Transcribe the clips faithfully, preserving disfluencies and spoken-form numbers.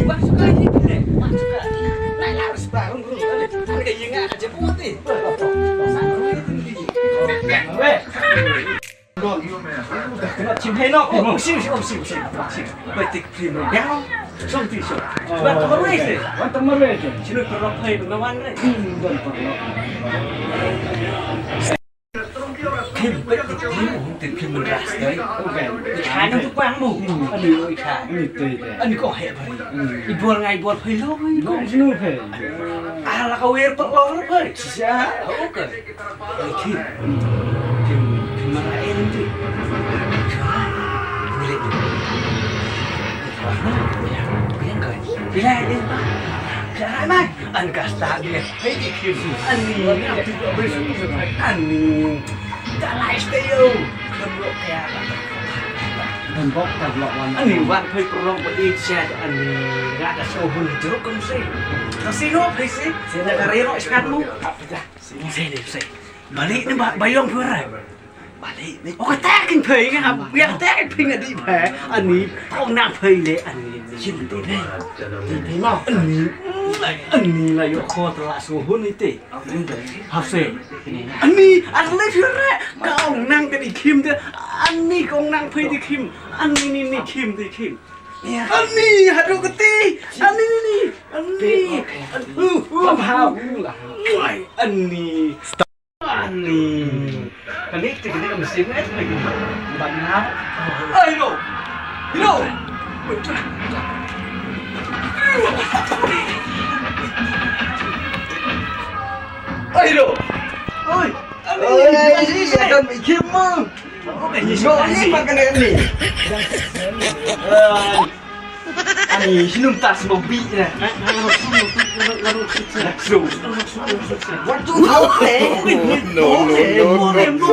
Wan suka ji pide. Wan suka. Lai lai sebelah rung rung. Ada yang ada jemput ni. Sang rung ni tinggi. Weh. Kena chim hei nok. Oh, sim, sim, sim, sim, sim. Bai tik prim. Yang. Song ti song. Wan temar wei se. Wan temar wei se. Sino terlok hei tu lawan ni. Hmm, wan terlok. Phim peit ki phim, hynrei phim Madras dei. Oi kha nang tu kwang mo. Ani oi kha. Ani tei tei. Ani ko he bari. I bor ngai bor phai lo. Ko sinu phai. Ala ka wer per lo phai. Sisa. Oke. Ai phim. Phim phim Madras eh nanti. Boleh. Bilang kai. Bilang kai. Bilang kai. An ka start dia. Hei di Kim. Ani. Ani. Tak lai stay yo. Kan bok tak lok wan. Ani wan hei perlong peti chat ani. Ngada sohun jeruk kan si. Kasi no hei si. Sina karero iskan mu. Apa dah? Sini sini. Balik ni ba bayong pura. Balik ni. Oh, kata kin phai nga, ya kata kin phai nga di phai. Ani, kong na phai le ani. Shin di phai. Di phai mo. Ani, ani la yo ko tla su hun ite. Ha se. Ani, an le phai re. Kong nang ka di Kim te. Ani kong nang phai di Kim. Ani ni ni Kim di Kim. Ani, hadu kati. Ani ni ni. Ani. Uh, uh, ha. Ani. Ani. Kani ti kani ka mesin eh, kani. Bang na. Ai lo. Lo. Ai lo. Oi. Ani. Oi, ani. Adam ikim mo. Oi, ni. Lo ni pakai ni. Ai. Ani, sino tas mo bi na. Langsung. What the hell? No, no, no, no, no.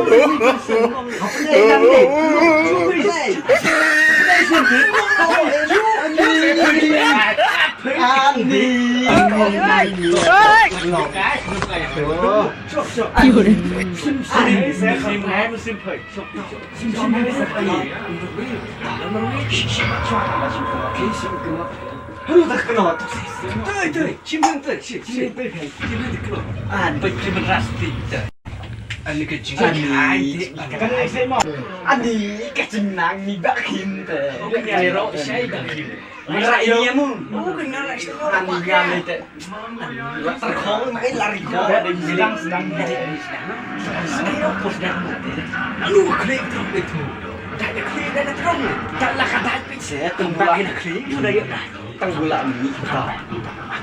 Ani. Ani. Ani ka jingnang ni ba khim te. Ani ro shai ba khim. Mara ini ya mu. Oh, kena lah. Ani ya ni te. Terkhong mai lari khong. Sedang sedang ni. Sedang apa sedang? Anu klik terus itu. Dah ada klik dah ada terus. Dah lah kada pit se tembak ni klik tu dah ya. Tang gula ni. Dah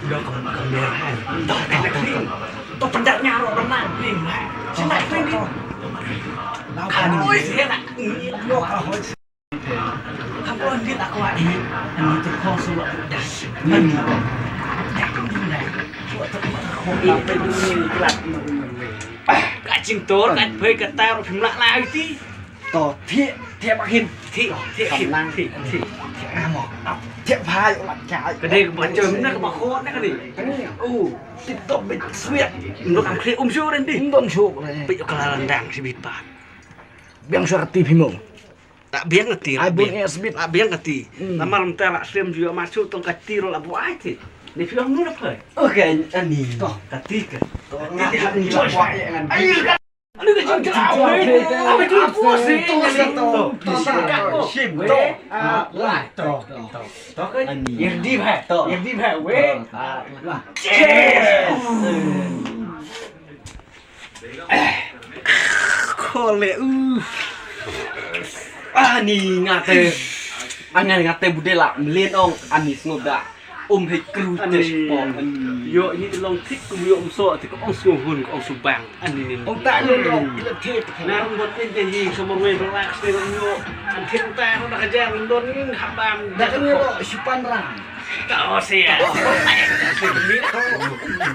kau kamera. Dah ada klik. Tu pendatnya roh benar ni. Sini klik ni. Anu saya nak. Lo ka hoi. Ka pon dit aku ai. Ani tu ko su lo das. Ani. Ka jingtor ka phai ka tar phim la la ti. To, thiah, thiah ba hin. Thiah, thiah, thiah, thiah. Thiah ngam mo. Thiah phai lat kai. Ka dei ka ba chom na ka ba khot na ka dei. Oh, tip top bit sweet. Ndo kam khre um shu ren di. Ndo shu ren. Peit ka la landang si bit pat. Biang shu ka ti phi mo. La biang ka ti, ai, la bun biang. Es bit. La biang ka ti. Hmm. Namar mynta la slem ju ïoh mat shuh tang ka ti ruh la buaid ti. Ni phi ong nu la phai. Okay, ani. To. Ka ti ka. To, ti nga ti ha ni la buaid ngan. Ai, ka. Ani ka jingjaw. Ai, ka jingjaw. Ai, ka jingjaw. To, to, to. Shim, to. Ah, lai. To, to, to. To ka. Ani. Ïa di bha. To. Ïa di bha, weh. To, to. Cheers. Khole u. Ani nga te. Ani nga te bu dei la mlien ong ani sngewda. Um hei kru te spo. Ïoh ini te long thik kum ïoh um soh te ko ong sngewhun ko ong subang. Ani ni. Ong ta ïoh ïoh ila thik. Na rung don pin te hi sumur we relax te rung ïoh. An thik ta rung da ka jam rung don habang. Da ka ïoh sipan rang. Ta o sia. Sia kemit.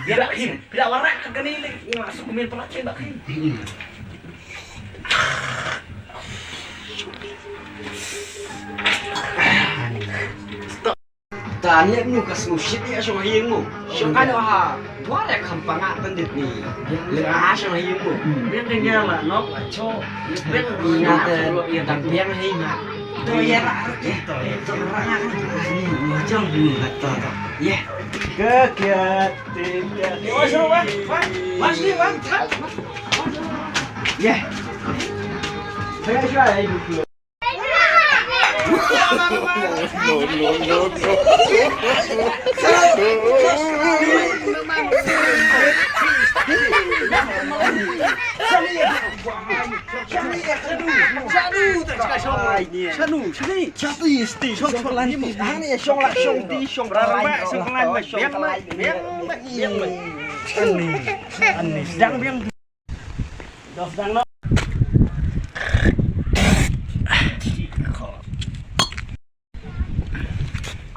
Dia dak him. Phi la warak ka kane lei, nga suk kumne pala chen bak hi. Stop. Ta ni nu ka smu shit ya shong hieng mu. Shong ka no ha. Dua le kham panga tan dit ni. Le ha shong hieng mu. Biang ka nya la nok la cho. Biang nya ta dang biang hi ma. To, ïa, ïa, to, ïa, to, ïa, to, ïa, to, ïa. Ke kiat, tim kiat. Ïa, wan, wan, wan, wan, wan, wan, wan. Ïa. Saya shuwa, ïa, duk, duk. No, no, no, no.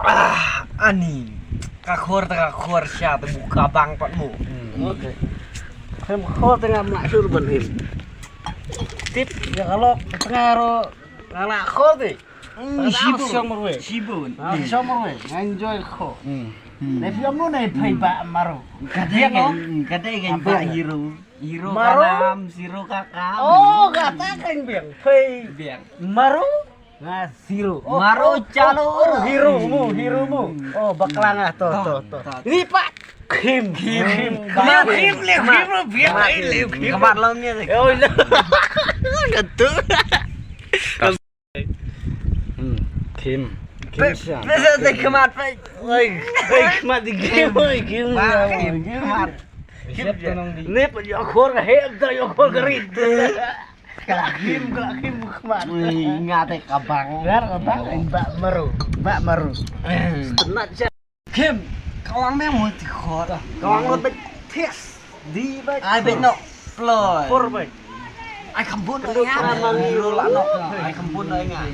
Ah, ani. Ka khor ta ka khor sha ta bu ka bang pat mu. Hmm, okay. Hem khor ta ngam la sur ban him. Tip ya ka lok ta nga ro nga la khor ti. Hmm, ta shibun. Shong marwe. Shibun. Ah, shong marwe. Enjoy kho. Hmm. Hmm. Ne fiam nu ne phai ba maru. Kadai kan, kadai kan ba hero. Hero maru. Kanam, zero kakam. Oh, kata kan biang. Phai. Biang. Maru. Nga zero. Oh, maru oh, chalo. Oh, oh, hero mu, hero mu. Oh, bakla nga to, to, to. Ni pa. Kim. Kim. Kim. Kim le, Kim le, Kim. Kamat lo ni. Oh, no. Katu. Hmm. Kim. Kim sha. Besa de kamat pa. Oi, oi, kamat di Kim, oi, Kim. Kim, kamat. Kim. Ne pa yo khor he, da yo khor rit. Kala Kim, kala Kim khmat. Ui, nga te ka bang. Ngar ka bang, ba maru, ba maru. Tenat sha. Kim, ka wang meng mo ti khot. Ka wang mo bet tes. Di bet. Ai bet no. Ploi. Khor bet. Ai kham bun ai nga. Ru la no. Ai kham bun ai nga.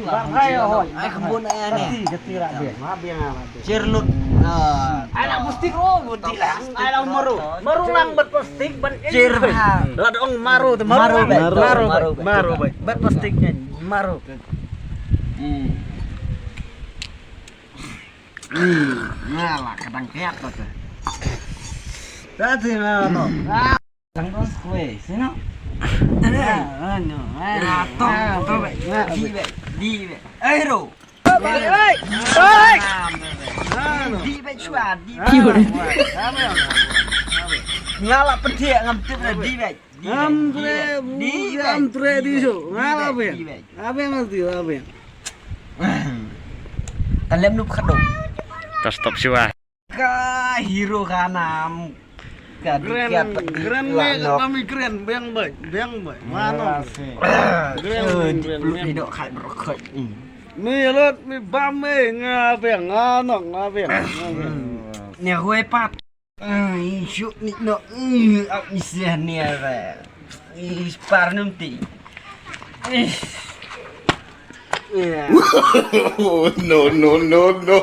Ba hai hoi. Ai kham bun ai ne. Kati, kati ra be. Ma be nga. Cherlut. Ai la plastik ro, buti la. Ai la maru. Maru lang bet plastik ban. Cher ba. La dong maru tu maru. Maru bet, maru bet. Bet plastik ni maru. Hmm. Ni, nga la kadang kiat tu. Tadi na tu. Tang dong kue, sino? Ada. Anu, anu. To, to, di be, di be. Eh, ro. Oi, oi. Di be chua, di be. Nga la pentiak ngam tip di be. Ngam tre, di be. Ngam tre di so. Nga la be. Abe mas di, abe. Talem nup khadong. Ta stop chua. Ka hero ka nam. Ka kren, kren me ka kami kren beng bai, beng bai. Mano. Kren, kren, kren. Ni lot mi bam me nga beng, nga nok nga beng. Ni hoi pat. Ai, shu ni no. Ap ni sia ni ara. Ih, par num ti. Ih. No, no, no, no.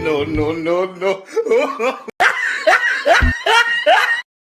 No, no, no, no.